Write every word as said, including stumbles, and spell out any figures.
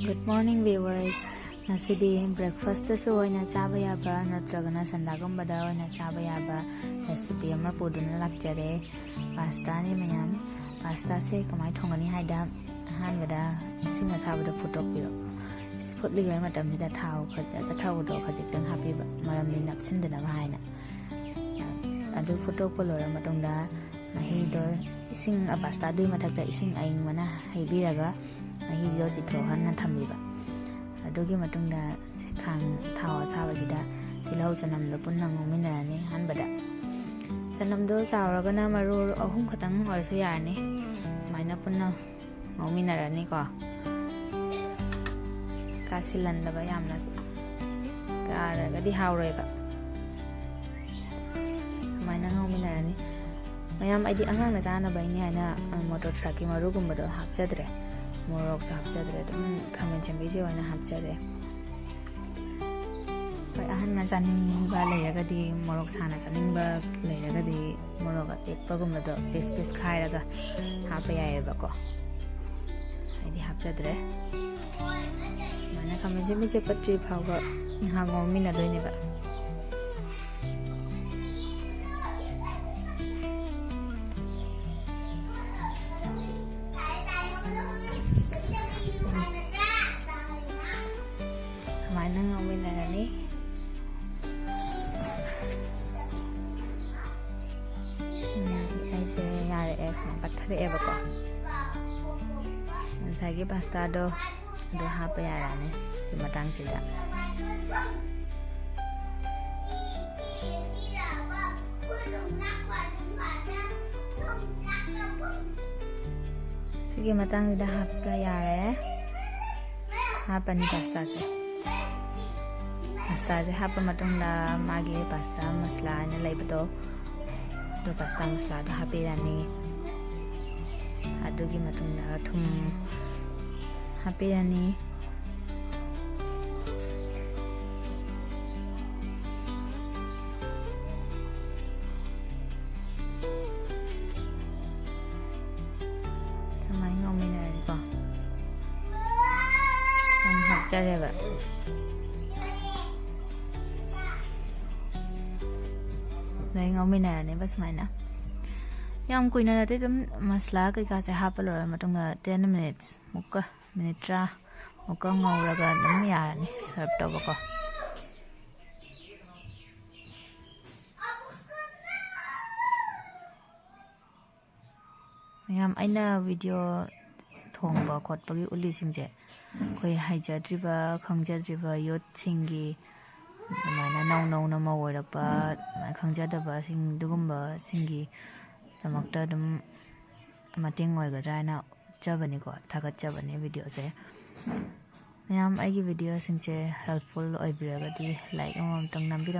Good morning, viewers. ꯉꯁꯤꯗꯤ breakfast ꯇꯁꯨ ꯑꯣꯏꯅ ꯆꯥꯕ ꯌꯥꯕ ꯅꯠꯇ꯭ꯔꯒꯅ ꯁꯟꯗꯥꯒꯨꯝꯕꯗ ꯑꯣꯏꯅ ꯆꯥꯕ ꯌꯥꯕ recipe ꯑꯃ ꯄꯨꯗꯨꯅ ꯂꯥꯛꯆꯔꯦ꯫ Pasta ꯅꯤ ꯃꯌꯥꯝ꯫ Pasta ꯁꯦ ꯀꯃꯥꯏꯅ ꯊꯣꯡꯒꯅꯤ ꯍꯥꯏꯗ, ꯑꯍꯥꯟꯕꯗ ꯏꯁꯤꯡ ꯑꯁꯥꯕꯗ ꯐꯨꯠꯇꯣꯛꯄꯤꯔꯣ꯫ ꯐꯨꯠꯂꯤꯉꯩ ꯃꯇꯝꯁꯤꯗ ꯊꯥꯎ ꯈ-, ꯑꯆꯥꯊꯥꯎꯗꯣ ꯈꯖꯤꯛꯇꯪ ꯍꯥꯞꯄꯤꯕ, ꯃꯔꯝꯗꯤ ꯅꯞꯁꯤꯟꯗꯅꯕ ꯍꯥꯏꯅ꯫ ꯑꯗꯨ ꯐꯨꯠꯇꯣꯛꯄ ꯂꯣꯏꯔ ꯃꯇꯨꯡꯗ ꯃꯍꯤꯗꯣ ꯏꯁꯤꯡ, pasta ꯗꯨꯒꯤ ꯃꯊꯛꯇ ꯏꯁꯤꯡ ꯑꯏꯪꯕꯅ ꯍꯩꯕꯤꯔꯒ ꯃꯍꯤꯗꯣ ꯆꯤꯊꯣꯛꯍꯟꯅ ꯊꯝꯕꯤꯕ꯫ ꯑꯗꯨꯒꯤ ꯃꯇꯨꯡꯗ ꯈꯥꯡ, ꯊꯥꯎ ꯑꯁꯥꯕꯁꯤꯗ ꯇꯤꯜꯍꯧ ꯆꯅꯝꯗꯣ ꯄꯨꯟꯅ ꯉꯧꯃꯤꯟꯅꯔꯅꯤ꯫ ꯑꯍꯥꯟꯕꯗ ꯆꯅꯝꯗꯣ ꯆꯥꯎꯔꯒꯅ ꯃꯔꯨ ꯑꯍꯨꯝ ꯈꯛꯇꯪ ꯑꯣꯏꯔꯁꯨ ꯌꯥꯔꯅꯤ꯫ ꯑꯗꯨꯃꯥꯏꯅ ꯄꯨꯟꯅ ꯉꯧꯃꯤꯟꯅꯔꯅꯤꯀꯣ꯫ ꯀꯥꯁꯤꯜꯍꯟꯗꯕ ꯌꯥꯝꯅ, ꯀꯥꯔꯒꯗꯤ ꯍꯥꯎꯔꯣꯏꯕ꯫ ꯑꯗꯨꯃꯥꯏꯅ ꯉꯧꯃꯤꯟꯅꯔꯅꯤ꯫ ꯃꯌꯥꯝ, ꯑꯩꯗꯤ ꯑꯉꯥꯡꯅ ꯆꯥꯅꯕꯩꯅꯤ ꯍꯥꯏꯅ, ꯑ, ꯃꯣꯇꯣꯔ ꯊ꯭ꯔꯥꯛꯀꯤ ꯃꯔꯨꯒꯨꯝꯕꯗꯣ ꯍꯥꯞꯆꯗ꯭ꯔꯦ, ꯃꯣꯔꯣꯛꯁꯨ ꯍꯥꯞꯆꯗ꯭ꯔꯦ꯫ ꯑꯗꯨꯝ ꯈꯥꯃꯦꯟ ꯑꯁꯤꯟꯕꯤꯁꯦ ꯑꯣꯏꯅ ꯍꯥꯞꯆꯔꯦ꯫ ꯍꯣꯏ, ꯑꯍꯟꯅ ꯆꯥꯅꯤꯡꯕ ꯂꯩꯔꯒꯗꯤ, ꯃꯣꯔꯣꯛ ꯁꯥꯅ ꯆꯥꯅꯤꯡꯕ ꯂꯩꯔꯒꯗꯤ, ꯃꯣꯔꯣꯛ ꯑꯇꯦꯛꯄꯒꯨꯝꯕꯗꯣ piece piece ꯈꯥꯏꯔꯒ ꯍꯥꯞꯄ ꯌꯥꯏꯑꯕꯀꯣ꯫ ꯑꯩꯗꯤ ꯍꯥꯞꯆꯗ꯭ꯔꯦ꯫ ꯑꯗꯨꯃꯥꯏꯅ ꯈꯥꯃꯦꯟ ꯑꯁꯤꯟꯕꯤꯁꯦ ꯄꯠꯇ꯭ꯔꯤ ꯐꯥꯎꯕ ꯉꯥꯏꯍꯥꯛ ꯉꯧꯃꯤꯟꯅꯗꯣꯏꯅꯦꯕ꯫ ꯑꯗꯨꯃꯥꯏꯅ ꯉꯧꯃꯤꯟꯅꯔꯅꯤ꯫ ꯎꯝ, ꯑꯩꯁꯦ ꯌꯥꯔꯛꯑꯦ, ꯁꯨꯃꯥꯏꯅ ꯄꯠꯊꯔꯛꯑꯦꯕꯀꯣ꯫ ꯉꯁꯥꯏꯒꯤ pasta ꯗꯣ ꯑꯗꯨ ꯍꯥꯞꯄ ꯌꯥꯔꯛꯑꯅꯤ ꯁꯤ ꯃꯇꯥꯡꯁꯤꯗ꯫ ꯁꯤꯒꯤ ꯃꯇꯥꯡꯁꯤꯗ ꯍꯥꯞꯄ ꯌꯥꯔꯦ꯫ ꯍꯥꯞꯄꯅꯤ pasta ꯁꯦ꯫ Pasta ꯁꯦ ꯍꯥꯞꯄ ꯃꯇꯨꯡꯗ ꯃꯥꯒꯤ pasta masala ꯍꯥꯏꯅ ꯂꯩꯕꯗꯣ, ꯑꯗꯨ pasta masala ꯗꯣ ꯍꯥꯞꯄꯤꯔꯅꯤ꯫ ꯑꯗꯨꯒꯤ ꯃꯇꯨꯡꯗ ꯊꯨꯝ ꯍꯥꯞꯄꯤꯔꯅꯤ꯫ ꯑꯗꯨꯃꯥꯏꯅ ꯉꯧꯃꯤꯟꯅꯔꯅꯤꯀꯣ꯫ ꯆꯥꯔꯦꯕ꯫ ꯑꯗꯩ ꯉꯧꯃꯤꯟꯅꯔꯅꯦꯕ ꯁꯨꯃꯥꯏꯅ꯫ ꯌꯥꯝ ꯀꯨꯏꯅ ꯅꯠꯇꯦ, ꯑꯗꯨꯝ ꯃꯁꯂꯥ ꯀꯩꯀꯥꯁꯦ ꯍꯥꯞꯄ ꯂꯣꯏꯔ ꯃꯇꯨꯡꯗ ten minutes ꯃꯨꯛꯀ, ꯃꯤꯅꯤꯠ ꯇꯔꯥ ꯃꯨꯛꯀ ꯉꯧꯔꯒ ꯑꯗꯨꯝ ꯌꯥꯔꯅꯤ serve ꯇꯧꯕꯀꯣ꯫ ꯃꯌꯥꯝ, ꯑꯩꯅ video ꯊꯣꯡꯕ ꯈꯣꯠꯄꯒꯤ ꯎꯠꯂꯤꯁꯤꯡꯁꯦ ꯑꯩꯈꯣꯏ ꯍꯩꯖꯗ꯭ꯔꯤꯕ, ꯈꯪꯖꯗ꯭ꯔꯤꯕ youthꯁꯤꯡꯒꯤ, ꯑꯗꯨꯃꯥꯏꯅ ꯅꯧ ꯅꯧꯅ ꯃꯧ ꯑꯣꯏꯔꯛꯄ, ꯑꯗꯨꯃꯥꯏꯅ ꯈꯪꯖꯗꯕꯁꯤꯡ, ꯑꯗꯨꯒꯨꯝꯕꯁꯤꯡꯒꯤꯗꯃꯛꯇ ꯑꯗꯨꯝ ꯃꯇꯦꯡ ꯑꯣꯏꯒꯗ꯭ꯔꯥ ꯍꯥꯏꯅ ꯎꯠꯆꯕꯅꯤꯀꯣ, ꯊꯥꯒꯠꯆꯕꯅꯤ videoꯁꯦ꯫ ꯃꯌꯥꯝ, ꯑꯩꯒꯤ videoꯁꯤꯡꯁꯦ helpful ꯑꯣꯏꯕꯤꯔꯒꯗꯤ like ꯑꯃꯃꯝꯇꯪ ꯅꯝꯕꯤꯔꯝꯃꯨ꯫